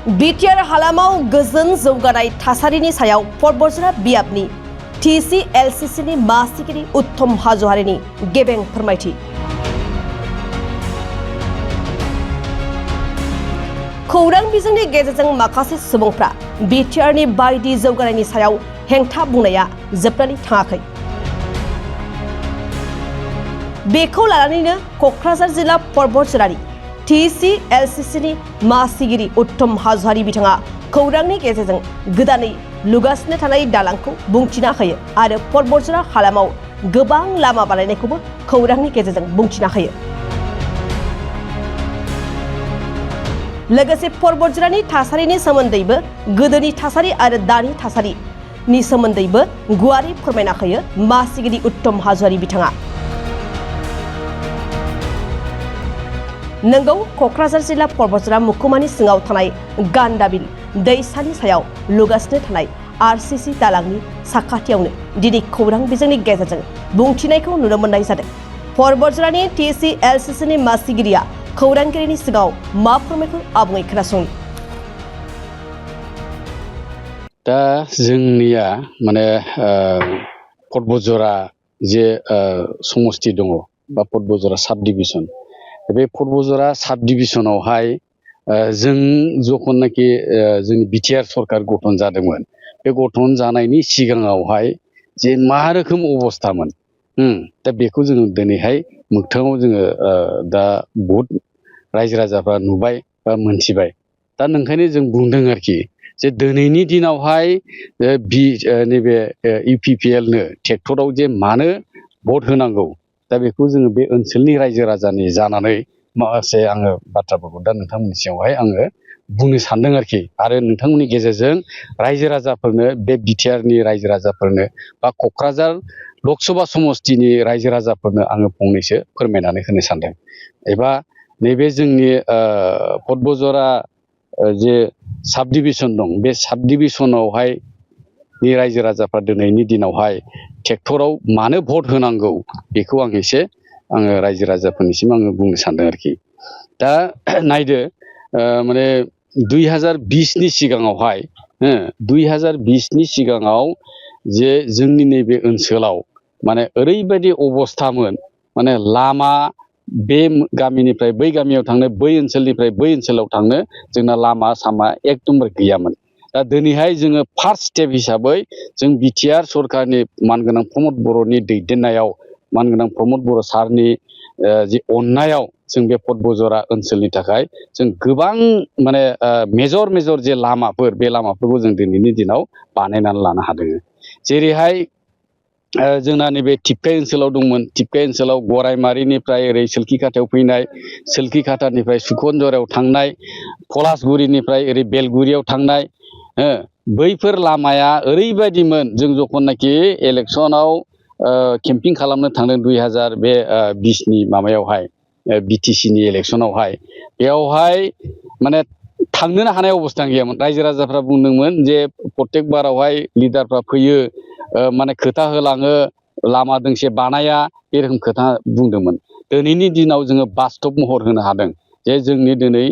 BTR हालामाव गोजोन जौगानाय थासारिनि सायाव पर्बतजरा बियाबनि TCLCCनि मासिगिरि उत्तम हाज'वारिनि गेबें फोरमायथि। खौरां बिजोंनि गेजेरजों माखासे सुबुंफ्रा बिटिआरनि बायदि जौगानायनि सायाव हेंथा बुंनाया जोबनानै थाङाखै। बेखौ लानानैनो क'क्राझार जिल्ला पर्बतजरानि TCLCCनि मासिगिरि उत्तम हाज'वारि बिथाङा खौरांनि गेजेरजों गोदानै लुगासिनो थानाय दालांखौ बुंथिना होयो आरो पर्बतजरा हालामाव गोबां लामा बानायनायखौबो खौरांनि गेजेरजों बुंथिना होयो। लोगोसे पर्बतजरानि थासारिनि सोमोन्दैबो गोदोनि थासारि आरो दानि थासारिनि सोमोन्दैबो गुवारै फोरमायना होयो मासिगिरि उत्तम हाज'वारि बिथाङा। नंगौ, क'क्राझार जिल्ला पर्बतजरा मुखुमानि सिङाव थानाय गान्दाबिल दैसानि सायाव लुगासिनो थानाय RCC दालांनि साखाथियावनो दिनै खौरां बिजोंनि गेजेरजों बुंथिनायखौ नुनो मोननाय जादों। पर्बतजरानि TCLCCनि मासिगिरिया खौरांगिरिनि सिगाङाव मा फोरमायखौ आबुङै खोनासंनि। दा जोंनिया माने पर्बतजरा जे समस्ति दङ बा पर्बतजरा साब डिभिजन, बे पर्बतजरा साब डिभिजनावहाय जों जखननाखि जोंनि बिटिआर सरकार गठन जादोंमोन, बे गठन जानायनि सिगाङावहाय जे मा रोखोम अबस्थामोन, दा बेखौ जोङो दिनैहाय मोगथाङाव जोङो दा बहुद रायजो राजाफ्रा नुबाय बा मोनथिबाय। दा नोंखायनो जों बुंदों आरोखि जे दिनैनि दिनावहाय नैबे UPPL नो ट्रेक्टराव जे मानो भट होनांगौ, दा बेखौ जोङो बे ओनसोलनि रायजो राजानि जानानै माखासे आङो बाथ्राफोरखौ दा नोंथांमोननि सिगाङावहाय आङो बुंनो सानदों आरोखि। आरो नोंथांमोननि गेजेरजों रायजो राजाफोरनो, बे बिटिआरनि रायजो राजाफोरनो बा क'क्राझार लकसभा समस्तिनि रायजो राजाफोरनो आङो फंनैसो फोरमायनानै होनो सानदों। एबा नैबे जोंनि पर्बतजरा जे साब डिभिजन दं, बे साब डिभिजनावहाय नि रायजो राजाफ्रा दिनैनि दिनावहाय ट्रेक्टराव मानो भट होनांगौ, बेखौ आङो रायजो राजाफोरनिसिम आङो बुंनो सानदों आरोखि। दा नायदो, माने 2020नि सिगाङावहाय 2020नि सिगाङाव जे जोंनि नैबे ओनसोलाव माने ओरैबायदि अबस्थामोन, माने लामा, बे गामिनिफ्राय बै गामियाव थांनो, बै ओनसोलनिफ्राय बै ओनसोलाव थांनो जोंना लामा सामा एकदमबारे गैयामोन। दा दिनैहाय जोङो फार्स्ट स्टेप हिसाबै जों बिटिआर सरकारनि मानगोनां प्रमद बर'नि दैदेननायाव, मानगोनां प्रमद बर' सारनि जि अननायाव जों बे पर्बतजरा ओनसोलनि थाखाय जों गोबां माने मेजर जे लामाफोर, बे लामाफोरखौ जों दिनैनि दिनाव बानायनानै लानो हादों। जेरैहाय जोंना नैबे टिपकाइ ओनसोलाव दंमोन, टिपकाइ ओनसोलाव गराइमारिनिफ्राय ओरै सोल्किखाथायाव फैनाय, सोल्किखातानिफ्राय सुखनजरायाव थांनाय, पलासगुरिनिफ्राय ओरै बेलगुरियाव थांनाय, बैफोर लामाया ओरैबायदिमोन। जों जखननाखि इलेक्सनाव केम्पिं खालामनो थांदों 2020नि माबायावहाय, BTCनि इलेक्सनावहाय, बेयावहाय माने थांनोनो हानाय अबस्था गैयामोन। रायजो राजाफ्रा बुंदोंमोन जे प्रत्येक बारावहाय लिडारफ्रा फैयो, माने खोथा होलाङो, लामा दोंसे बानाया, बे रोखोम खोथा बुंदोंमोन। दिनैनि दिनाव जोङो बास्तब महर होनो हादों जे जोंनि दिनै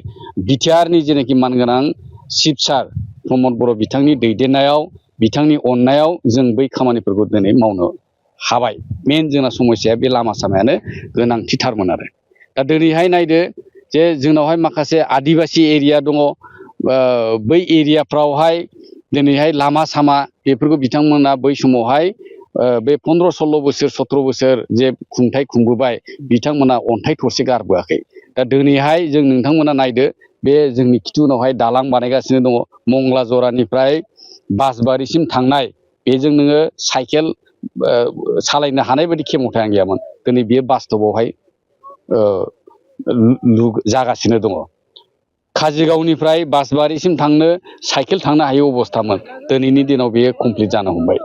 बिटिआरनि जेनाखि मानगोनां चिफ सार प्रमद बर' बिथांनि दैदेननायाव, बिथांनि अननायाव जों बै खामानिफोरखौ दिनै मावनो हाबाय। मेन जोंना समस्याया बे लामा सामायानो गोनांथिथारमोन आरो। दा दिनैहाय नायदो जे जोंनावहाय माखासे आदिबासि एरिया दङ, बै एरियाफ्रावहाय दिनैहाय लामा सामा बेफोरखौ बिथांमोना बै समावहाय बे 15-16 बोसोर 17 बोसोर जे खुंथाइ खुंबोबाय, बिथांमोना अन्थाइ थरसे गारबोआखै। दा दिनैहाय जों नोंथांमोना नायदो, बे जोंनि खिथुनावहाय दालां बानायगासिनो दङ, मंगला जरानिफ्राय बासबारिसिम थांनाय, बेजों नोङो साइकेल सालायनो हानाय बायदि खेमथायानो गैयामोन। दिनै बेयो बास्तबावहाय जागासिनो दङ। काजिगावनिफ्राय बासबारिसिम थांनो साइकेल थांनो हायै अबस्थामोन, दिनैनि दिनाव बेयो कमप्लिट जानो हमबाय,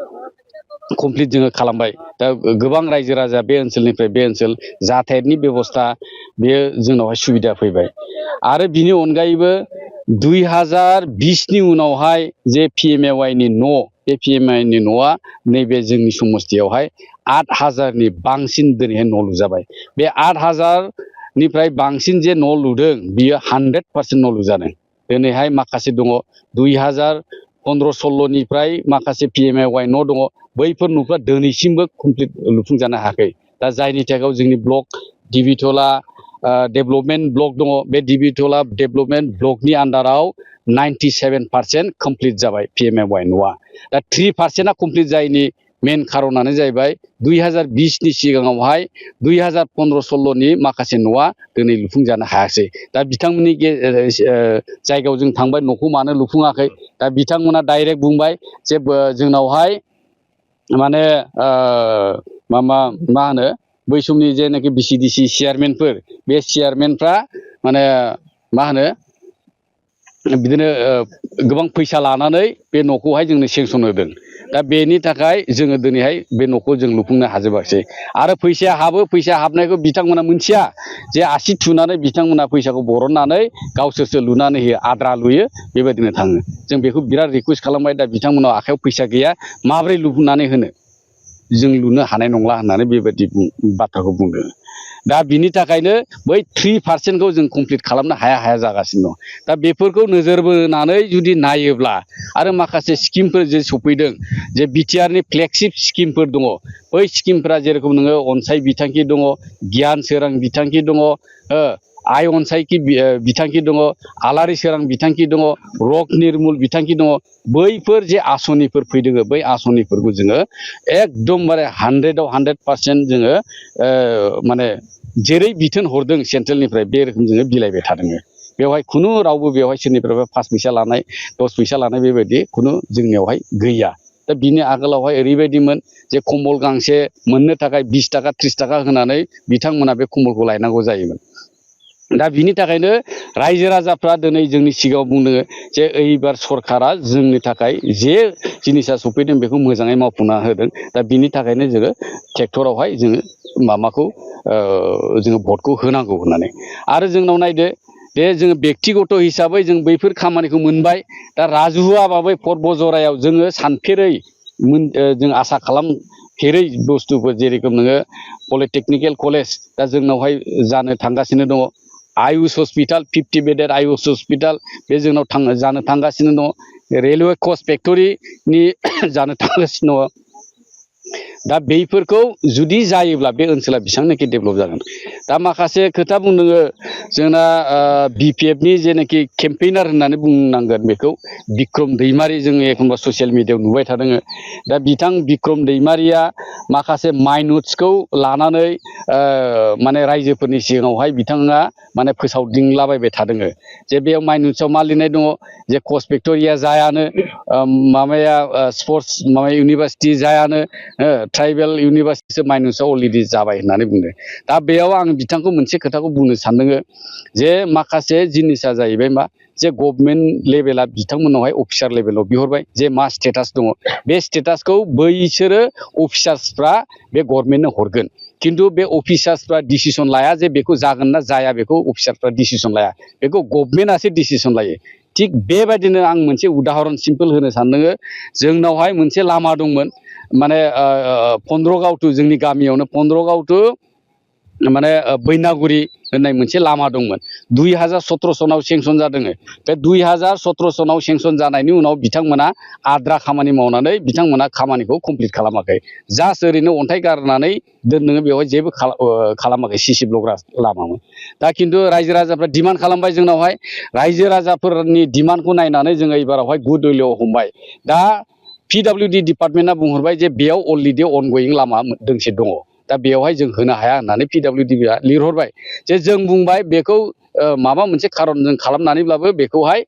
कमप्लिट जोङो खालामबाय। दा गोबां रायजो राजा बे ओनसोलनिफ्राय बे ओनसोल जाथायतनि बेबस्था, बेयो जोंनावहाय सुबिदा फैबाय। आरो बिनि अनगायैबो 2020नि उनावहाय जे PMAY नि न', बे PMAY नि न'आ नैबे जोंनि समस्तियावहाय 8000नि बांसिन दिनैहाय न' लुजाबाय। बे 8000निफ्राय बांसिन जे न' लुदों, बियो 100% न' लुजादों। दिनैहाय माखासे दङ 2015-16निफ्राय माखासे PMAY न' दङ बैफोर न'फ्रा दिनैसिमबो कमप्लिट लुफुंजानो हायाखै दा जायनि थाखाय जोंनि ब्लक दिबिथला डेभेलपमेन्ट ब्लक दङ बे दिबिथला डेभेलपमेन्ट ब्लकनि आन्डाराव 97% कमप्लिट जाबाय PMAY न'आ दा 3%आ कमप्लिट जायैनि मेन खारनानो जाहैबाय 2020नि सिगाङावहाय 2015-16नि माखासे न'आ दिनै लुफुंजानो हायासै दा बिथांमोननि जायगायाव जों थांबाय न'खौ मानो लुफुङाखै दा बिथांमोना डाइरेक्ट बुंबाय जे जोंनावहाय माने मा होनो बै समनि जेनाखि BCDC चेयारमेनफोर बे चेयारमेनफ्रा माने मा होनो बिदिनो गोबां फैसा लानानै बे न'खौहाय जोंनो सेंसन होदों दा बेनि थाखाय जोङो दिनैहाय बे न'खौ जों लुफुंनो हाजोबाखिसै आरो फैसा हाबनायखौ बिथांमोना मोनथिया जे आसि थुनानै बिथांमोना फैसाखौ बरननानै गावसोरसो लुनानै होयो आद्रा लुयो बेबायदिनो थाङो जों बेखौ बिराद रिकुवेस्ट खालामबाय दा बिथांमोनाव आखायाव फैसा गैया माबोरै लुनानै होनो जों लुनो हानाय नंला होननानै बेबायदि बाथ्राखौ बुंदों दा बिनि थाखायनो बै 3%खौ जों कमप्लिट खालामनो हाया जागासिनो दं दा बेफोरखौ नोजोर बोनानै जुदि नायोब्ला आरो माखासे स्किमफोर जे सफैदों जे बिटिआरनि फ्लेगशिप स्किमफोर दङ बै स्किमफोरा जेरेखम नोङो अनसाय बिथांखि दङ गियान सोरां बिथांखि दङ आइ अनसायखि बिथांखि दङ आलारि सोरां बिथांखि दङ रग निर्मुल बिथांखि दङ बैफोर जे आसनिफोर फैदों बै आसनिफोरखौ जोङो एकदमबारे 100आव 100% जोङो माने जेरै बिथोन हरदों सेन्ट्रेलनिफ्राय बे रोखोम जोङो बिलाइबाय थादों बेवहाय खुनु रावबो बेवहाय सोरनिफ्रायबा 5 फैसा लानाय 10 फैसा लानाय बेबायदि खुनु जोंनियावहाय गैया दा बिनि आगोलावहाय ओरैबायदिमोन जे कम्बल गांसे मोननो थाखाय 20 थाखा 30 थाखा होनानै बिथांमोना बे कम्बलखौ लायनांगौ जायोमोन दा बिनि थाखायनो रायजो राजाफ्रा दिनै जोंनि सिगाङाव बुंदों जे एइबार सरकारा जोंनि थाखाय जे जिनिसा सफैदों बेखौ मोजाङै मावफुंना होदों दा बिनि थाखायनो जोङो ट्रेक्टरावहाय जोङो माबाखौ जोङो भटखौ होनांगौ होननानै आरो जोंनाव नायदो दे जोङो बेक्तिगत हिसाबै जों बैफोर खामानिखौ मोनबाय दा राजुहुआबाबो पर्बजरायाव जोङो सानफेरै जों आसा खालामफेरै बुस्थुफोर जेरेखम नोङो पलिटेकनिकेल कलेज दा जोंनावहाय जानो थांगासिनो दङ Ayush hospital 50 bedded Ayush hospital बे जोंनाव जानो थांगासिनो दङ रेलवे कच फेक्टरिनि जानो थांगासिनो दङ दा बैफोरखौ जुदि जायोब्ला बे ओनसोला बेसेबांनाखि डेभेलप जागोन दा माखासे खोथा बुंदों जोंना BPFनि जेनाखि केम्पेइनार होननानै बुंनांगोन बेखौ बिक्रम दैमारि जोङो एखनबा ससियेल मिडियायाव नुबाय थादों दा बिथां बिक्रम दैमारिया माखासे माइनुट्सखौ लानानै माने रायजोफोरनि सिगाङावहाय बिथाङा माने फोसावदिंलाबायबाय थादों जे बेयाव माइनुट्सआव मा लिरनाय दङ जे कच फेक्टरिया जायानो माबाया स्पर्ट्स माबा इउनिभार्सिटि जायानो ट्राइबेल इउनिभार्सिटिसो माइनुट्सआव अलरेडि जाबाय होननानै बुंदों दा बेयाव आं बिथांखौ मोनसे खोथाखौ बुंनो सानदों जे माखासे जिनिसा जाहैबाय मा जे गभर्नमेन्ट लेभेला बिथांमोनावहाय अफिसार लेभेलाव बिहरबाय जे मा स्टेटास दङ बे स्टेटासखौ बैसोरो अफिसार्सफ्रा बे गभर्नमेन्टनो हरगोन खिन्थु बे अफिसार्सफ्रा डिसिसन लाया जे बेखौ जागोन ना जाया बेखौ अफिसार्सफ्रा डिसिसन लाया बेखौ गभर्नमेन्टआसो डिसिसन लायो थिग बेबायदिनो आं मोनसे उदाहरन सिम्पोल होनो सानदों जोंनावहाय मोनसे लामा दंमोन माने पन्द्रगाव टु जोंनि गामियावनो पन्द्रगाव टु माने बैनागुरि होननाय मोनसे लामा दंमोन 2017 सनाव सेंसन जादों बे 2017 सनाव सेंसन जानायनि उनाव बिथांमोना आद्रा खामानि मावनानै बिथांमोना खामानिखौ कमप्लिट खालामाखै जास्ट ओरैनो अन्थाइ गारनानै दोननो बेवहाय जेबो खालामाखै CC ब्लक लामामोन दा खिन्थु रायजो राजाफ्रा डिमान्ड खालामबाय जोंनावहाय रायजो राजाफोरनि डिमान्डखौ नायनानै जोङो एबारावहाय गुड उइलआव हमबाय दा PWD डिपार्टमेन्टआ बुंहरबाय जे बेयाव अलरेडि अनगयिं लामा दोंसे दङ दा बेयावहाय जों होनो हाया होननानै PWDआ लिरहरबाय जे जों बुंबाय बेखौ माबा मोनसे खारन जों खालामनानैब्लाबो बेखौहाय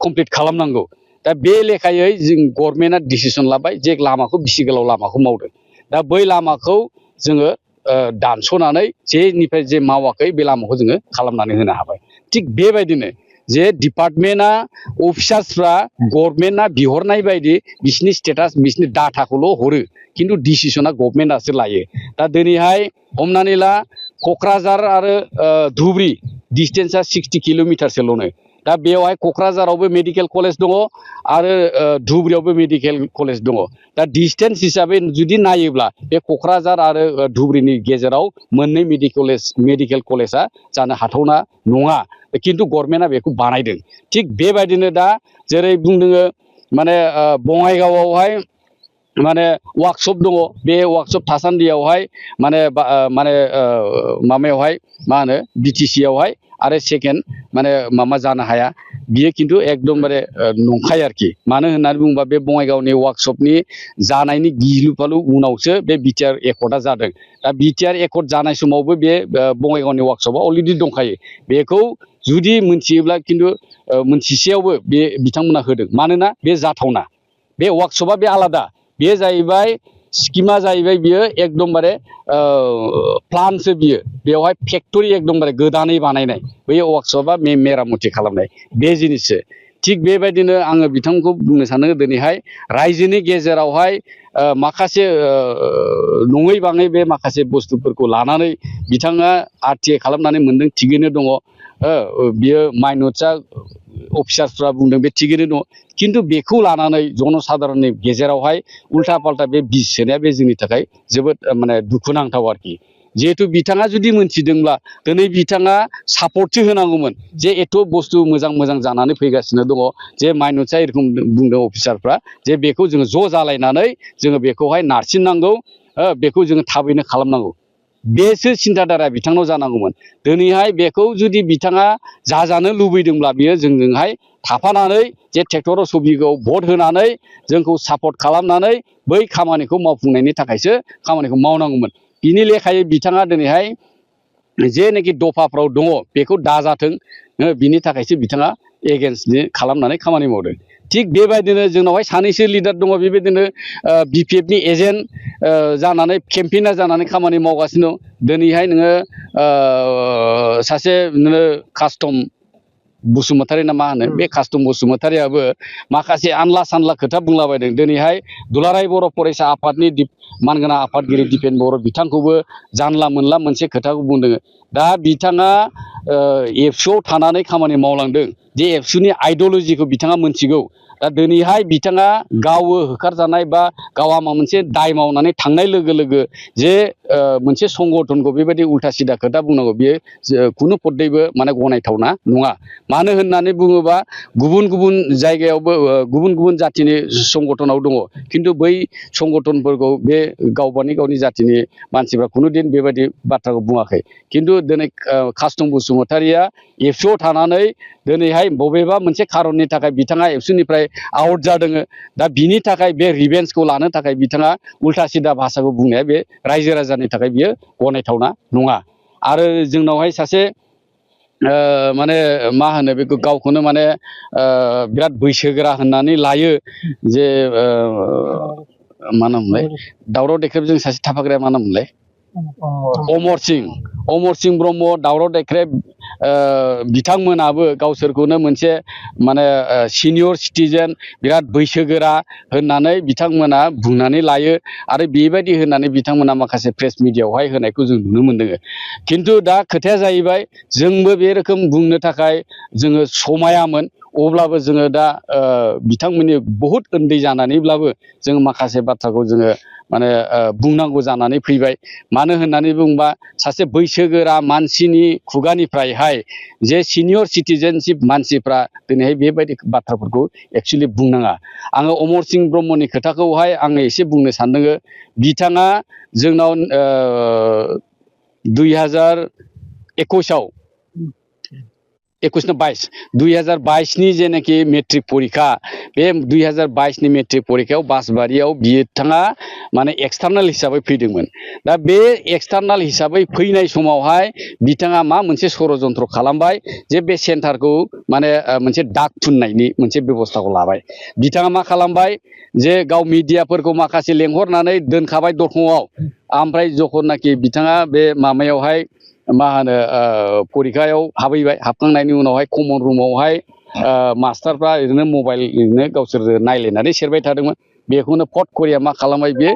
कमप्लिट खालामनांगौ दा बे लेखायै जों गभर्नमेन्टआ डिसिसन लाबाय जे लामाखौ बिसि गोलाव लामाखौ मावदों दा बै लामाखौ जोङो दानस'नानै जेनिफ्राय जे मावाखै बे लामाखौ जोङो खालामनानै होनो हाबाय थिग बेबायदिनो जे डिपार्टमेन्टआ अफिसार्सफ्रा गभर्नमेन्टआ बिहरनाय बायदि बिसिनि स्टेटास बिसिनि डाटाखौल' हरो खिन्थु डिसिसना गभर्नमेन्टआसो लायो दा दिनैहाय हमनानै ला क'क्राझार आरो धुबुरी डिस्टेन्सआ 60 किल'मिटारसोल'नो दा बेवहाय क'क्राझारावबो मेडिकेल कलेज दङ आरो धुबुरियावबो मेडिकेल कलेज दङ दा डिस्टेन्स हिसाबै जुदि नायोब्ला बे क'क्राझार आरो धुबुरिनि गेजेराव मोननै मेडिकेल कलेजा जानो हाथावना नङा खिन्थु गभर्नमेन्टआ बेखौ बानायदों थिग बेबायदिनो दा जेरै बुंदों माने बङाइगावआवहाय माने वार्कशप दङ बे वार्कशप थासान्दियावहाय माने माबायावहाय मा होनो BTC आवहाय आरो सेकेन्ड माने माबा जानो हाया बियो खिन्थु एकदमबारे नंखाय आरोखि मानो होननानै बुङोबा बे बङाइगावनि वार्कशपनि जानायनि गिलु फालु उनावसो बे BTR एकर्डआ जादों दा BTR एकर्ड जानाय समावबो बे बङाइगावनि वार्कशपआ अलरेडि दंखायो बेखौ जुदि मोनथियोब्ला खिन्थु मोनथिसेयावबो बे बिथांमोना होदों मानोना बे जाथावना बे वार्कशपआ बे आलादा बे जाहैबाय स्किमा जाहैबाय बियो एकदमबारे प्लानसो बियो बेवहाय फेक्टरि एकदमबारे गोदानै बानायनाय बै वार्कशपआ मेरामति खालामनाय बे जिनिससो थिग बेबायदिनो आङो बिथांखौ बुंनो सानो दिनैहाय रायजोनि गेजेरावहाय माखासे नङै बाङै बे माखासे बुस्थुफोरखौ लानानै बिथाङा RTI खालामनानै मोनदों थिगैनो दङ बियो माइन'रसा अफिसारफ्रा बुंदों बे थिगैनो दङ खिन्थु बेखौ लानानै जनसाधारननि गेजेरावहाय उल्था पाल्टा बे बिस सोनाया बे जोंनि थाखाय जोबोद माने दुखुनांथाव आरोखि जिहेतु बिथाङा जुदि मोनथिदोंब्ला दिनै बिथाङा सापर्टसो होनांगौमोन जे एथ' बुस्थु मोजां जानानै फैगासिनो दङ जे माइन'रसा एरखम बुंदों अफिसारफ्रा जे बेखौ जोङो ज' जालायनानै जोङो बेखौहाय नारसिननांगौ बेखौ जोङो थाबैनो खालामनांगौ बेसो सिन्थाधारा बिथांनाव जानांगौमोन दिनैहाय बेखौ जुदि बिथाङा जाजानो लुबैदोंब्ला बियो जोंजोंहाय थाफानानै जे ट्रेक्टर सबिखौ भट होनानै जोंखौ सापर्ट खालामनानै बै खामानिखौ मावफुंनायनि थाखायसो खामानिखौ मावनांगौमोन बिनि लेखायै बिथाङा दिनैहाय जेनाखि दफाफ्राव दङ बेखौ दाजाथों बिनि थाखायसो बिथाङा एगेन्स्टनि खालामनानै खामानि मावदों थिग बेबायदिनो जोंनावहाय सानैसो लिडार दङ बेबायदिनो BPFनि एजेन्ट जानानै केम्पेइनार जानानै खामानि मावगासिनो दं दिनैहाय नोङो सासे नोङो कास्टम बसुमतारी ना मा होनो बे कास्टम बसुमतारीयाबो माखासे आनला सानला खोथा बुंलाबायदों दिनैहाय दुलाराय बर' फरायसा आफादनि मानगोनां आफादगिरि दिपेन बर' बिथांखौबो जानला मोनला मोनसे खोथाखौ बुंदों दा बिथाङा एबसुआव थानानै खामानि मावलांदों जे एबसुनि आइडिय'लजिखौ बिथाङा मोनथिगौ दा दिनैहाय बिथाङा गावो होखारजानाय बा गावहा माबा मोनसे दाय मावनानै थांनाय लोगो लोगो जे मोनसे संगठनखौ बेबायदि उल्था सिदा खोथा बुंनांगौ बियो खुनु पद्धैबो माने गनायथावना नङा मानो होननानै बुङोबा गुबुन गुबुन जायगायावबो गुबुन गुबुन जाथिनि संगठनाव दङ खिन्थु बै संगठनफोरखौ बे गावनि जाथिनि मानसिफ्रा खुनुदिन बेबायदि बाथ्राखौ बुङाखै खिन्थु दिनै कास्टम बसुमतारीया एबसुआव थानानै दिनैहाय बबेबा मोनसे खारननि थाखाय बिथाङा एबसुनिफ्राय आउट जादों दा बिनि थाखाय बे रिभेन्सखौ लानो थाखाय बिथाङा उल्था सिदा भाषाखौ बुंनाया बे रायजो राजानि थाखाय बियो गनायथावना नङा आरो जोंनावहाय सासे माने मा होनो बेखौ गावखौनो माने बिराद बैसोगोरा होननानै लायो जे मा नामलाय दावराव देख्रेबजों सासे थाफाग्राया मा नामलाय अमर सिंह ब्रह्म दावराव देख्रेब बिथांमोनाबो गावसोरखौनो मोनसे माने सिनियर सिटिजेन बिराद बैसोगोरा होननानै बिथांमोना बुंनानै लायो आरो बेबायदि होननानै बिथांमोना माखासे प्रेस मिडियायावहाय होनायखौ जों नुनो मोन्दों खिन्थु दा खोथाया जाहैबाय जोंबो बे रोखोम बुंनो थाखाय जोङो समायामोन अब्लाबो जोङो दा बिथांमोननि बहुद उन्दै जानानैब्लाबो जों माखासे बाथ्राखौ जोङो माने बुंनांगौ जानानै फैबाय मानो होननानै बुङोबा सासे बैसोगोरा मानसिनि खुगानिफ्रायहाय जे सिनियर सिटिजेनशिप मानसिफ्रा दिनैहाय बेबायदि बाथ्राफोरखौ एक्सुवेलि बुंनाङा आङो अमर सिंह ब्रह्मनि खोथाखौहाय आङो एसे बुंनो सानदों बिथाङा जोंनाव 2021 जेनाखि मेट्रिक परिखा बे 2022 मेट्रिक परिखायाव बासबारियाव बिथाङा माने एक्सटार्नेल हिसाबै फैदोंमोन दा बे एक्सटार्नेल हिसाबै फैनाय समावहाय बिथाङा मा मोनसे षड़यन्त्र खालामबाय जे बे सेन्टारखौ माने मोनसे दाग फुननायनि मोनसे बेबस्थाखौ लाबाय बिथाङा मा खालामबाय जे गाव मिडियाफोरखौ माखासे लेंहरनानै दोनखाबाय दरखंआव ओमफ्राय जखननाखि बिथाङा बे माबायावहाय मा होनो परिखायाव हाबहैबाय हाबखांनायनि उनावहाय कमन रुमावहाय मास्टारफ्रा ओरैनो मबाइल ओरैनो गावसोर नायलायनानै सेरबाय थादोंमोन बेखौनो फट करिया मा खालामबाय बे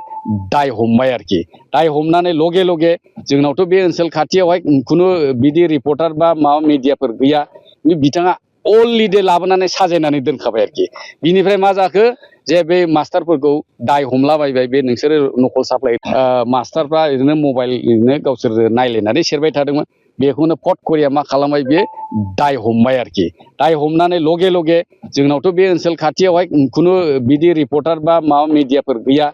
दाय हमबाय आरोखि दाय हमनानै लगे लगे जोंनावथ' बे ओनसोल खाथियावहाय खुनु बिदि रिपर्टार बा माबा मिडियाफोर गैया बिथाङा अलरेडि लाबोनानै साजायनानै दोनखाबाय आरोखि बिनिफ्राय मा जाखो जे बे मास्टारफोरखौ दाय हमलाबायबाय बे नोंसोरो नकल साप्लाय मास्टारफ्रा ओरैनो मबाइल ओरैनो गावसोर नायलायनानै सेरबाय थादोंमोन बेखौनो फट करिया मा खालामबाय बे दाय हमबाय आरोखि दाय हमनानै लगे लगे जोंनावथ' बे ओनसोल खाथियावहाय खुनु बिदि रिपर्टार बा माबा मिडियाफोर गैया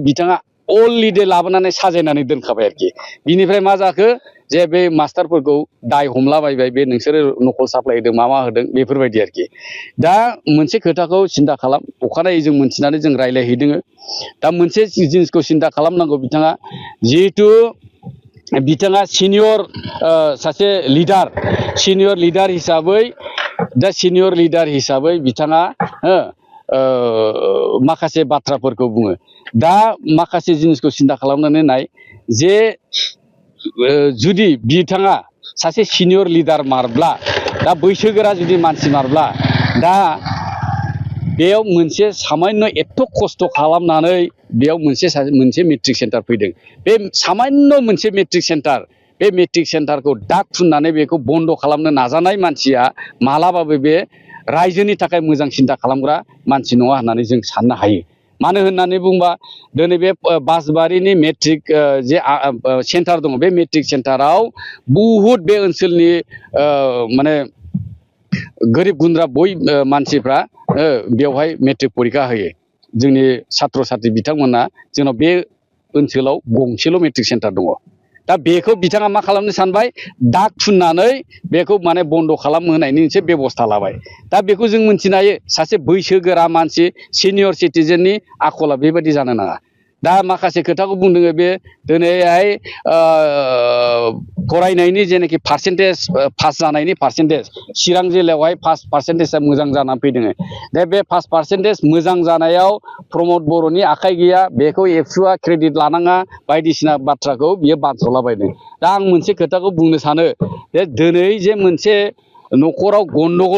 बिथाङा अलरेडि लाबोनानै साजायनानै दोनखाबाय आरोखि बिनिफ्राय मा जाखो जे बे मास्टारफोरखौ दाय हमलाबायबाय बे नोंसोरो नकल साप्लाय होदों मा होदों बेफोरबायदि आरोखि दा मोनसे खोथाखौ सिन्था खालाम अखानायै जों मोनथिनानै जों रायज्लायहैदों दा मोनसे जिनिसखौ सिन्था खालामनांगौ बिथाङा जिहेथु बिथाङा सासे सिनियर लिडार हिसाबै बिथाङा माखासे बाथ्राफोरखौ बुङो दा माखासे जिनिसखौ सिन्था खालामनानै नाय जे जुदि बिथाङा सासे सिनियर लिडार मारब्ला दा बैसोगोरा जुदि मानसि मारब्ला दा बेयाव मोनसे सामान्य एथ' खस्थ' खालामनानै बेयाव मोनसे मेट्रिक सेन्टार फैदों बे सामान्य मोनसे मेट्रिक सेन्टार बे मेट्रिक सेन्टारखौ दाग फुननानै बेखौ बन्द' खालामनो नाजानाय मानसिया मालाबाबो बे रायजोनि थाखाय मोजां सिन्था खालामग्रा मानसि नङा होननानै जों साननो हायो मानो होननानै बुंबा दिनै बे बासबारिनि मेट्रिक जे सेन्टार दङ बे मेट्रिक सेन्टाराव बहुद बे ओनसोलनि माने गोरिब गुन्द्रा मानसिफ्रा बेवहाय मेट्रिक परिखा होयो जोंनि सात्र साथ्रि बिथांमोना जोंनाव बे ओनसोलाव गंसेल' मेट्रिक सेन्टार दङ दा बेखौ बिथाङा मा खालामनो सानबाय दाग फुननानै बेखौ माने बन्द' खालामहोनायनि मोनसे बेबस्था लाबाय दा बेखौ जों मिन्थिनो हायो सासे बैसोगोरा मानसि सिनियर सिटिजेननि आखला बेबायदि जानो नाङा दा माखासे खोथाखौ बुंदों बे दिनैहाय फरायनायनि जेनाखि पार्सेन्टेज पास जानायनि पार्सेन्टेज चिरां जिल्लायावहाय फार्स्ट पार्सेन्टेजआ मोजां जानानै फैदों दा बे फार्स्ट पार्सेन्टेज मोजां जानायाव प्रमद बर'नि आखाइ गैया बेखौ एबसुआ क्रेडिट लानाङा बायदिसिना बाथ्राखौ बियो बानस'लाबायदों दा आं मोनसे खोथाखौ बुंनो सानो जे दिनै जे मोनसे न'खराव गन्दगल